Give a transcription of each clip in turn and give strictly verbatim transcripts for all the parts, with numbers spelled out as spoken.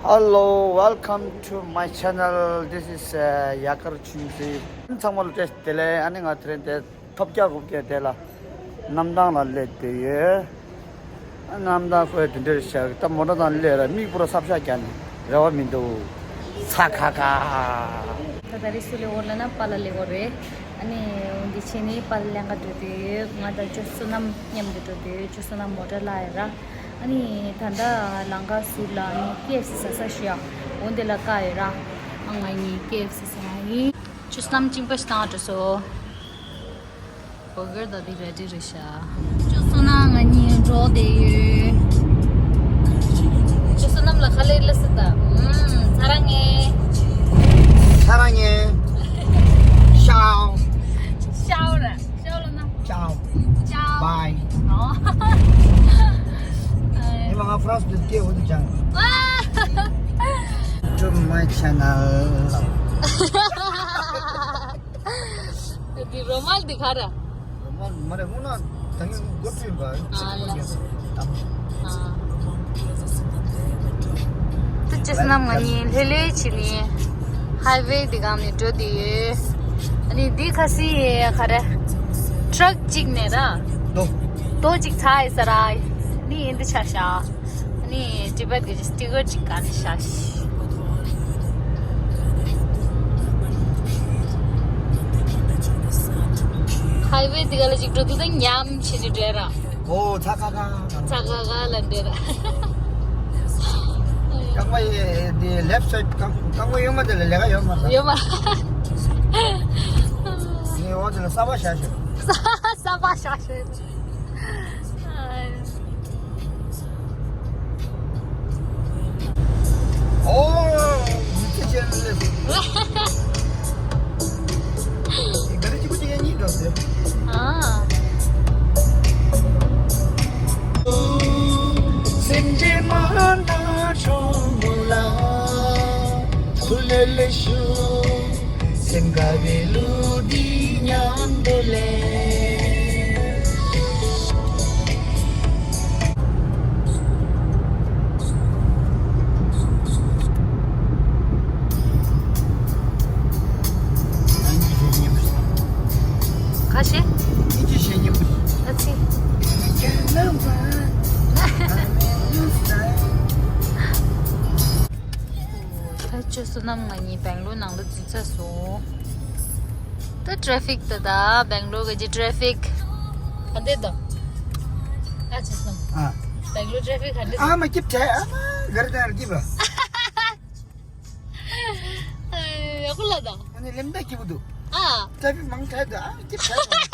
Hello, welcome to my channel. This is uh, ཡག་དཀར་ཆུང་སྲིད། ཚང་མ་ལ་བཀྲ་ཤིས་བདེ་ལེགས། ཨ་ནི་ང་དེ་རིང་དེ་ཐོབ་རྒྱག་དགོས་རྒྱུ་དེ་ལ་གནམ་ཐང་ལ་སླེབས་བསྡད་ཡོད། ཨ་གནམ་ཐང་ཁོས་དེ་འདྲ་བཞག་ད་མོ་ཊ་ཐང་སླེབས་ར་མིག་པུ་ར་སྲབ་ཤག་རྒྱག་ནས་རེ་བ་མི་འདུག་ཚ་ཁ་ཁ། ད་ད་རེས་སུ་ལེ་འོར་ལ་ན་པ་ལ་ལེ་འོ་རེད། ཨ་ནི་འོ་འདི་ཕྱི་ནས་པ་ལ་ལེན་ག་འགྲོ་དེ་ང་དང་ཅོ་བསོད་ནམས་མཉམ་དུ་འགྲོ་དེ་ཅོ་བསོད་ནམས་མོ་ཊ་ལ་ཡ་ར། ཨ་ནི་ད་ལྟ་ལམ་ཁ་ཟུར་ལ་ཨ་ནི་ཀེ་ཨེཕ་སི་ཟ་ས་ཞིག་ཡ། འོ་འདི་ལ་བཀག་ཡོད་ར། ཨ་ང་གཉིས་ཀེ་ཨེཕ་སི་ཟ་ཡིན། ཅོ་བསོད་ནམས་གཅིན་པ་ཞིག་བཏང་འགྲོ་སོ། བོ་གར་ད་འདི་རེ་ཌི་རེད་ཤག་ཅོ་བསོད་ནམས་ང་གཉིས་འགྲོ་བསྡད་ཡོད། ཅོ་བསོད་ནམས་ལ་ཁ་ལེ་ལ་སི་ད། ཨུམ། ཚ་ར་ངེ། ཚ་ར་ངེ། ཤའོ། ཤའོ་ར། ཤའོ་ལ་ན། ཅའོ། ཅའོ། བའི། ཨོ། ཨེ་མ་ང་ཧྥ་རན་སི་དུ་སྐད་འོ་དུ་ཅང་། To my channel. འདི་རོ་མལ་འདི་ག་རེ། རོ་མལ་མ་རེད། སྔོན་ན་ད་ངས་འགོ་ཁྲིད་པ། ཨ་ལ། ཨ། ཏུ་ཅི་སྣམ་ང་གཉིས་ལྷོད་ལྷོད་བྱས་ནས་ཧའི་ཝེ་འདི་སྒང་ནས་འགྲོ་བསྡད་ཡོད། ཨ་ནི་འདི་ཁ་སི་ཡེ་ག་རེ། ཊྲག་གཅིག་ནས་ར། རྡོ། རྡོ་གཅིག་ཚ་ཡི་ས་ར། ནི་ཡིན་འདི་ཆ་ཤ། ནི་ཊི་བེཊ་གི་སི་ཊི་ཀར་ཅིག་ག་ནི་ཤ་ཤི། ཧའི་ཝེ་དེ་ག་ལ་ཅིག་འགྲོ་དུས་ད་ཉམས་བྱེད་ནི་འདྲ་ར། ཨོ་ཚ་ཁ་ཁ། ཚ་ཁ་ཁ་ལ་འདྲ་ར། རྐང་པ་ཡི་དེ་ལེཕ་སའིཌ་རྐང་རྐང་པ་གཡོན་མ་དེ་ལ་ལས་ཀ་ཡོད་མ་རེད། ཡོད་མ། ངས་འོ་དེ་ལ་གསར་པ་བཞག་ཤོག་གསར་པ་བཞག་ཤོག་ཨོ། མི་ཚེ་ཅན་ལས། ཨེ་ག་རེ་གཅིག་པུ་གཅིག་ཡང་གཉིས་འགྲོ་ཟེར། ཨ། སེམས་ཅན་མ་ན་ཁྲོམ་ལ་ཐུ་ལེ་ལེ་ཤུ། སེམས་དགའ་བའི་གླུ་འདི་མཉམ་དུ་ལེན། ཁ་ཤས། ཨིན་ཇི་བཤད་སྙིང་པོ། ཨ་ཙི། ད་ཅོ་བསོད་ནམས་ང་གཉིས་སྦེང་ལོར་ནང་ལ་འཛུལ་ཚར་སོང་། ད་ཊེ་ཕིག་ད་ད་སྦེང་ལོར་གི་ཊེ་ཕིག་ག་འདྲ་འདུག་ཨ་ཅེ་སོང་། ཨ། སྦེང་ལོར་ཊེ་ཕིག་ག་འདྲ་འདུག་ཨ་མ་སྐྱིད་བྲལ། ཨ་མ་ག་རེ་དང་སྐྱིད་པ། ཨ་ཡག་པོ་ལ་ད། ཨ་ནི་ལེམ་ད་སྐྱིད་པོ་འདུག་ཨ། ཊེ་ཕིག་མང་དྲགས་འདུག་ཨ་སྐྱིད་བྲལ་སོང་།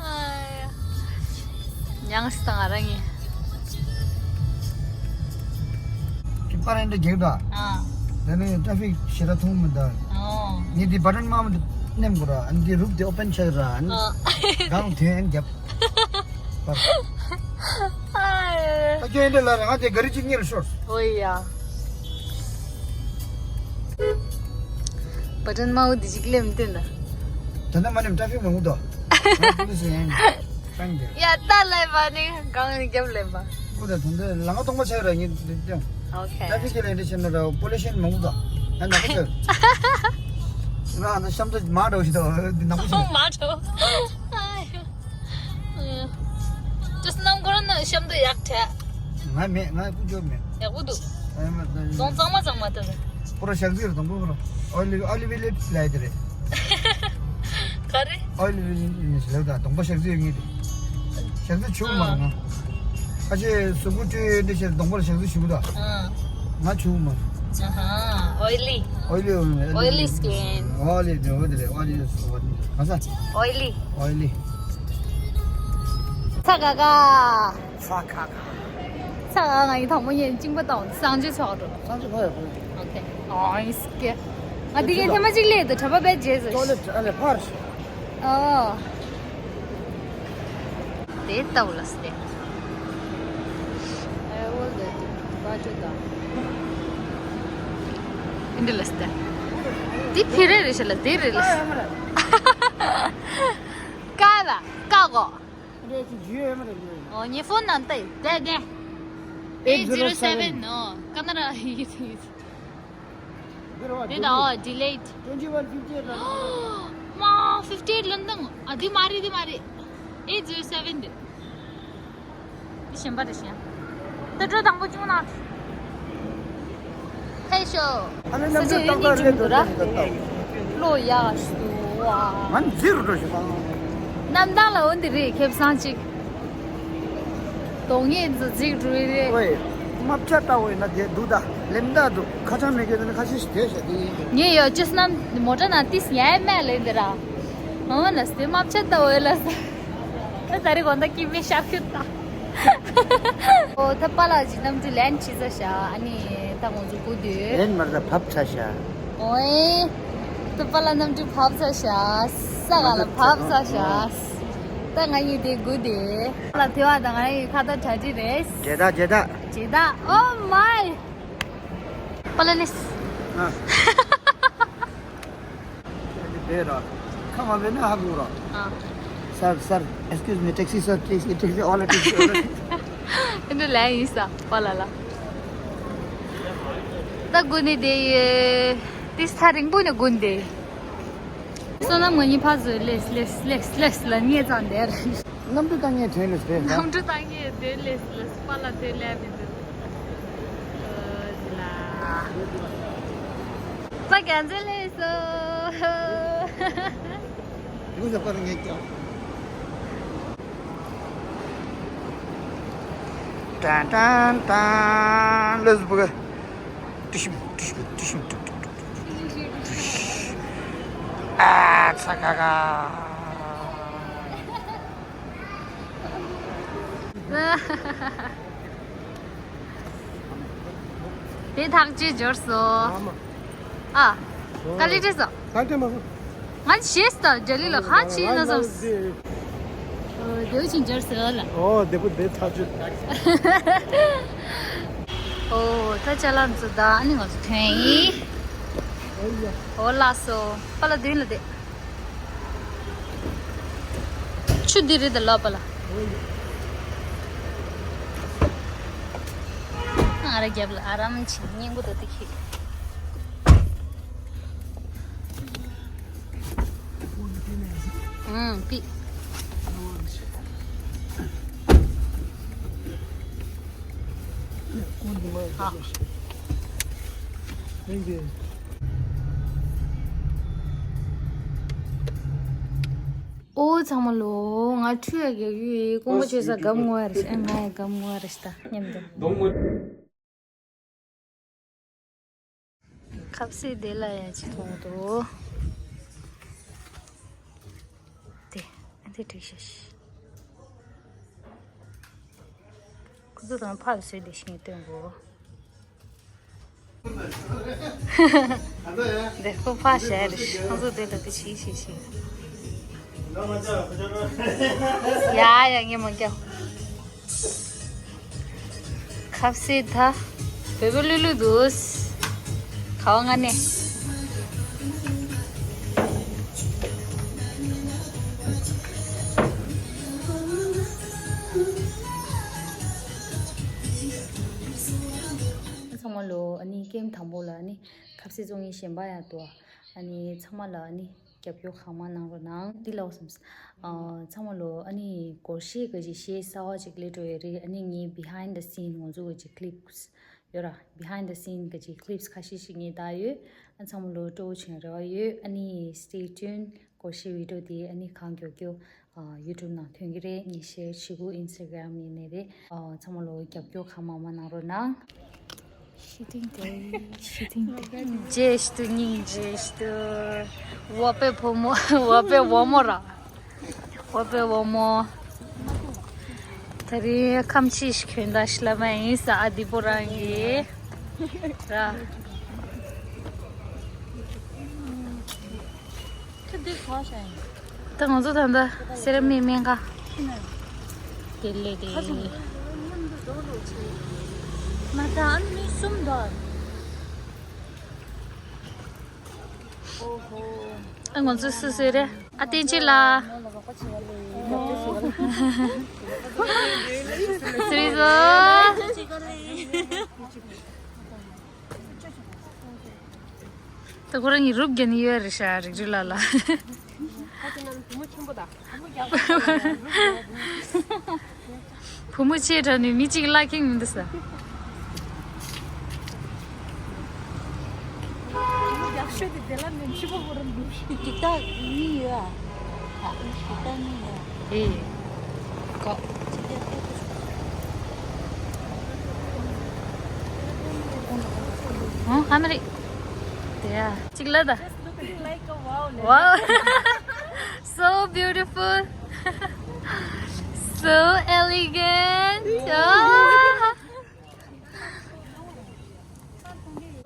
ཨ་ཡ། མྱངས་སྟངས་རང་ཡིན། ཀི་པར་འདི་རྒྱག་དང་། ཨ། དེ་ནས་ཊེ་ཕིག་ཞེ་དྲག་མཐོང་མི་འདུག་ཨོ། ངས་འདི་བ་ཊན་དམར་པོ་འདི་མནན་དགོས་ར། ཨ་ནི་འདི་རུབ་དེ་ཨོ་པན་བྱས་ར། ཨ་ནི་ཨ། སྒང་དེ་ཨ་ནི་རྒྱབ། པར། ཨ་ཡ། ད་ཁྱོད་འདི་ལ་ར་ང་དེ་ག་རི་གཅིག་གཉེར་ཤོར། ཨོ་ཡ། བ་ཊན་དམར་པོ་འདི་གཅིག་ལེམ་བསྟན་ད། ད་ནི་མ་ནེམ་ཊེ་ཕིག་མང་པོ་འདུག་ང་པུ་ལི་སི་ཡིན། ཀྲང་རྒྱལ། ཡ་ད་ལས་པ་ནི་གང་ནས་རྒྱབ་ལེན་པ། ཁོ་ད་དུང་དེ་ལ་ང་གཏོང་པ་ཆགས་ར་ངས་འདི་སྟོན། ཨོ་ཁེ། ཊེ་ཕིག་གི་ལས་འདི་བྱས་ན་ར་པོ་ལི་ཤན་མང་པོ་འདུག་ང་ནག་པོ་ཆགས། ང་ད་གཤམ་དུ་མ་འགྲོ་ཞིག་འདུག་འདི་ནག་པོ་ཆགས། མ་འགྲོ། ཨ་ཡོ། ཅོ་བསོད་ནམས་ཁོ་རང་ནི་གཤམ་དུ་ཡག་དྲག་ང་མེད། ང་ཀུ་ཅོ་མེད། ཡག་པོ་འདུག་ཨ་མ་ད་གདོང་གཙང་མ་གཙང་མ་ལྟ་རེད། པུ་ར་ཞག་རྩི་རེད། དང་པོ་པུ་ར་ཨོ་ལི་ཨོ་ལི་ཝི་ལེ་ལ་ཡ་དེ་རེད། ག་རེ། ཨོ་ལི་ཝི་ལེ་ལ་ད་གདོང་པ་ཞག་རྩི་ཡོད་ངེས་དེ། ཞག་རྩི་བྱུག་མ་རེད་ང་། ཁ་ཆེ་གཟུགས་པོ་བཀྲུས་འདི་བྱས་གདོང་པ་ལ་ཞག་རྩི་བྱུག་ད། ང་བྱུག་མ་རེད། ཨོ་ལི། ཨོ་ལི་ཨོ་ལི་སི་ཀིན། ཨོ་ལི་དེ་ཨོ་དེ་རེད། ཨོ་ལི་ག་ས། ཨོ་ལི། ཨོ་ལི། ཚ་ག་ག་ཚ་ཁ་ཁ། ཚ་ག་ང་ཡི་དང་པོ་ཉིད་གཅིན་པ་དང་སང་ཅི་ཚོགས་འགྲོ། སང་ཅི་ཕ་ཡ་ཕ་ཡ། ཨོ་ཁེ། ཨོ་ཡིས་ཀེ། ང་དེ་གའི་ཐེངས་མ་གཅིག་ལས་དུ་གྲྭ་པ་བས་རྗེས་སུ། ཅོག་ལེ་ཨ་ལེ་ཕར། ཨོ། དེ་ལྟ་བུ་ལ་སྟེ། ཨེ་འོ་ལེ་དེ་བ་ཅོ་ད། འདི་ལ་སྟེ། དེ་ཕི་རེ་རེ་ཤ་ལ་དེ་རེ་ལ། ཀ་ལ་ཀ་གོ། འདྲ་ཅིག་བརྗོད་ཡོད་མ་རེད། ཨོ་ངའི་ཕོན་ནང་ལྟ་ཡི་བསྡད་བསྡད། eight zero seven. ཨོ། ཀ་ན་ར་ཡིག་ཚིག་དེ་ད་ཨོ། delayed. Twenty one fifty eight ལ། མ་fifty eight ལོན་དང་། ཨ། འདི་མ་རེད། འདི་མ་རེད། eight zero seven འདི། འདི་གཞན་པ་རེད་ཤག་ད་འགྲོ་དང་པོ་ཅུང་ན། ཧེ་ཤོ། ཨ་ནི་ས་ཆ་ཡོད་ནི་ཅུང་འདུག་ར། བློ་ཡག་ཤོ་ཨ། ང་འཛིར་འགྲོ་ཤོ་པ། གནམ་ཐང་ལ་འོ་འདི་རེད། ཁེབས་སང་ཅིག་གདོང་ཡེ་འཛི་འཛིག་འགྲོ་ཡི་རེད། ཝེ། རྨ་བྱ་ལྟ་བུ་ཡིན་ན་དེ་འདུག་ད་ལེམ་ད་འདུག་ཁ་ཆང་མེད་མཁན་དེ་ནི་ཁ་ཤས་ཤིག་དེ་བྱས་དེ་ཡིན། ངས་ཡོད་ཅོས་ན་མོ་ཊ་ནང་ཏིས་ཡ་མེད་ལེ་འདི་ར། ཨོ་ན་སྟེ་རྨ་བྱ་ལྟ་བུ་ཡོད་ལ་ས། ད་ད་རེ་གོ་ད་ཀི་མེ་ཤར་ཁྱོད་ད། ཨོ་ད་པ་ལ་ཇི་ནམ་དུ་ལན་ཆི་ས་ཤ་ཨ་ནི་ད་ང་ཚོ་སྒུག་དུས། ལན་མར་ད་བབ་ཚ་ཤ། ཨོའི། ད་པ་ལ་གནམ་གྲུ་བབས་ས་ཤ། ས་ག་ལ་བབས་ས་ཤ། ད་ང་གཉིས་དེ་སྒུག་དེ། ལ་དེ་བ་དང་ང་རང་གི་ཁ་ཏ་གྲ་སྒྲིག་རེད། ཇེ་ད་ཇེ་ད། ཇེ་ད། Oh my། པ་ལ་ལེས། ཨ། དེ་ར། ཁ་མ་བེ་ན་ཧ་གོ་ར། ཨ། Sir, sir, excuse me, taxi, sir, taxi, taxi, all taxi, all taxi. ཨེ་འདྲ་ལས་ཡིན་ས་པ་ལ་ལ། ད་དགུན་ནི་དེ་ཡོད། དེ་ས་རིང་པོ་ནས་དགུན་དེ། བསོད་ནམས་ང་གཉིས་ཕར་ཚུར་ལེས་ལེས་ལེས་ལེས་ལ་ཉེ་ཙང་དེར། གནམ་གྲུ་བཏང་ངེས་དྲན་ལེས་པས། གནམ་གྲུ་བཏང་ངེས་དེ་ལེས་ལེས་པ་ལ་དེ་ལས་མི་འདུག་ཨོ་ལ། ས་ག་འཛེ་ལེས་སོ། ལུས་ལ་པར་ངེས་ཀྱང་། ཏན་ཏན་ཏན། ལོས་བུ་ག་ཏི་ཤིམ་ཏི་ཤིམ་ཏི་ཤིམ་ཏུ་ཏུ་ཏུ་ཏུ་ཏུ། ཨ་ཚ་ཁ་ཁ། དེ་ཐག་ཆོད་འབྱོར་སོང་། ཨ། ག་ལེ་བྲིས་སོང་། ག་ལེ་མ་སོང་། ང་ཞེས་ད་རྒྱ་ལི་ལ་ཁ་ཆེ་ན་སོང་། ཨོ། དེ་བཞིན་འབྱོར་སོང་ལ། ཨོ། དེ་པོ་དེ་ཐག་ཆོད། ཨོ། ད་ཅ་ལག་ཚོ་ད་ཨ་ནི་ང་ཚོ་ཐོན་ཡིན། ཨོ་ལགས་སོ། པ་ལ་མདུན་ལ་བསྡད། ཆུ་འདི་རེད་ད་ལོ་པ་ལ། ཨ་ར་རྒྱབ་ལ་ཨ་རམ་ཆི་སྙིང་པོ་ད་དེ་ཁྱེད། ཨང་པི། ཨ། Thank you. ཨོ་ཚང་མ་ལོ། ང་ཁྲུས་ཡ་རྒྱག་གི་ཡོད། ཀོང་པོ་བྱོས་ས་སྒམ་ངོ་ཡ་རེ་ཤ། ཨེ་ང་ཡ་སྒམ་ངོ་ཡ་རེ་ཤ་ད་མཉམ་དུ། ཁབ་སེ་དེ་ལ་ཡ་ཅི་མཐོང་འདུག་དེ་ཨ་དེ་འགྲིག་ཤ་ཤི། ཁོ་ཚོ་དང་ཕར་བཟོས་དེ་ཤིང་སྟོན་གོ་འདི་ཁོ་ཕ་ཞལ་རེ་ཁོང་ཚོ་དེ་ལ་དེ་ཤིག་ཤིག་ཤིག་ཡ་ཡ་ངས་མ་རྒྱབ། ཁབ་སེ་ད་བོད་པ་ལུས་ལུས་འདུག་ཁ་བ་ང་ནས། ཚང་མ་ལོ། ཨ་ནི་ཀེམ་དང་པོ་ལ་ཨ་ནི་ཁབ་སེ་བཙོང་ཡིན་གཞན་པ་ཡང་འདུག་ཨ་ནི་ཚང་མ་ལ་ཨ་ནི་རྒྱབ་སྐྱོར་གང་མང་གནང་རོགས་གནང་། འདི་ལ་འོ་སམ། ཨ། ཚང་མ་ལོ། ཨ་ནི་སྒོར་གཞས་ག་ཅིག་གཞས་གསར་བ་ཅིག་སླེབས་འགྲོ་ཡོད་རེད། ཨ་ནི་ངའི་behind the scene ང་ཚོ་ག་ཅིག་clips ཡོད་ར། behind the scene ག་ཅིག་clips ཁ་ཤས་ཤིག་ངས་བལྟས་ཡོད། ཨ། ཚང་མ་ལོ་སྤྲོ་བོ་བྱུང་རེ་བ་ཡོད། ཨ་ནི་stay tuned སྒོར་གཞས་video དེ་ཨ་ནི་གང་མགྱོགས་མགྱོགས། ཨ། YouTube ནང་ཐོན་གྱི་རེད། ངས་share བྱེད་དགོས། Instagram ཡིན་ནའི་རེད། ཨ། ཚང་མ་ལོ་རྒྱབ་སྐྱོར་གང་མང་མང་གནང་རོགས་གནང་། ཤི་ཏིང་ཏེ། ཤི་ཏིང་ཏེ། རྗེས་ཤི་ཏུ་སྙིང་རྗེས་ཤི་ཏུ། བ་པའི་བུ་མོ། བ་པའི་བུ་མོ་ར། བ་པའི་བུ་མོ། ད་རིང་ཁམས་ཕྱི་ཞིག་གྱོན་ད་ཤི་ལ་མ་ཡིན་ས། ཨ། འདི་པོ་རང་གི་ར། ཁྱོད་འདི་གང་བྱས་ཡིན། ད་ང་ཚོ་ད་ལྟ་སེ་ར་མིག་སྨན་ཁང་། ཁྱི་ནས། དེ་ལས་དེ། ཁ་ཆུང་། མ་ད་ཨ་ནི་མི་གསུམ་འདུག་ཨ། ང་ཚོ་སུ་སུ་རེད། ཨ། བསྟན་ཆོས་ལགས། སུ་རེད་ཟོ། ད་ཁོ་རང་གཉིས་རུབ་རྒྱག་ནི་ཡོད་རེད་ཤག་རིག་རུས་ལགས་ལ། ཁ་ཅིག་ནང་བུ་མོ་ཆེན་པོ་དང་། བུ་མོ་ཆེ་དྲགས་ནས་མི་གཅིག་བརླག་ཁེངས་མི་འདུག་ས། བུ་མོ་རྒྱག་ཤོས་དེ་དེ་ལ་ནས་ཕྱི་པོ་ཁོ་རང་འདུག་ཤི། འཇིགས་སྟངས་གཉིས་ཡོད་ཨ། འཇིགས་སྟངས་གཉིས་ཡོད་ཨ། ཨེ། ཀོ། ཨོ་ཧ་མ་རི། དེ་ཡ་གཅིག་ལ་ད། Just looking like a wow. Wow. So beautiful. So elegant. Oh.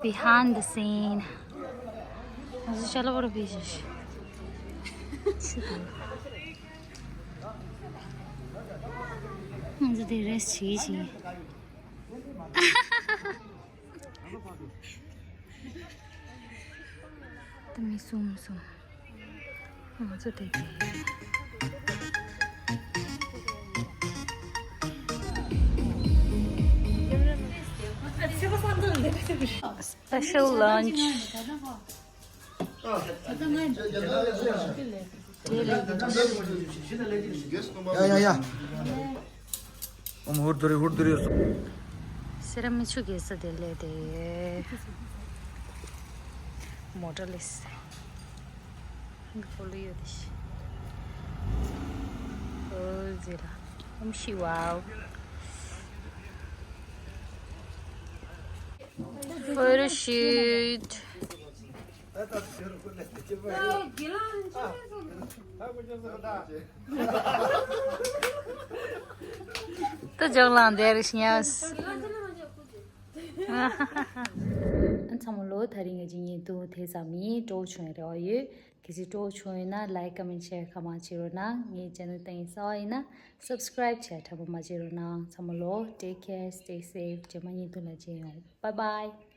Behind the scene. ང་ཚོ་ཤ་ལ་བོར་བི་ཞིག་ང་ཚོ་དེ་རེས་བྱེད་ཀྱི་ད་མི་གསུམ་གསུམ། ང་ཚོ་དེ་དེ། Special lunch. ཡ་ཡ་ཡ། ཨོམ་ཧུར་དུ་རེ་ཧུར་དུ་རེ། སེ་ར་མི་ཆུ་གེ་ས་དེ་ལས་དེ། མོ་ཊ་ལས། འདི་ཕོ་ལུ་ཡོད་དེ་ཤི། ཨོ་ཟེར་ལ། ཨོམ་ཤི་ཝའོ། Photo shoot. ད་ཇོག་ལང་དེར་སྙམ། ཚང་མ་ལོ། ད་རིང་ང་ཅི་ཉིན་དུ་དེ་ཙམ་ཡིན། སྤྲོ་བྱུང་རེ་བ་ཡོད། གལ་སྲིད་སྤྲོ་བྱུང་ཡོད་ན་like, comment, share གང་མང་བྱེད་རོགས་གནང་། ངའི་channel་སྟེང་གསར་པ་ཡིན་ན་subscribe བྱས་དྲན་པ་མ་བརྗེད་རོགས་གནང་། ཚང་མ་ལོ། Take care, stay safe. རྗེས་མ་ཉིན་དུ་ལ་མཇལ་ཡོང་། Bye bye.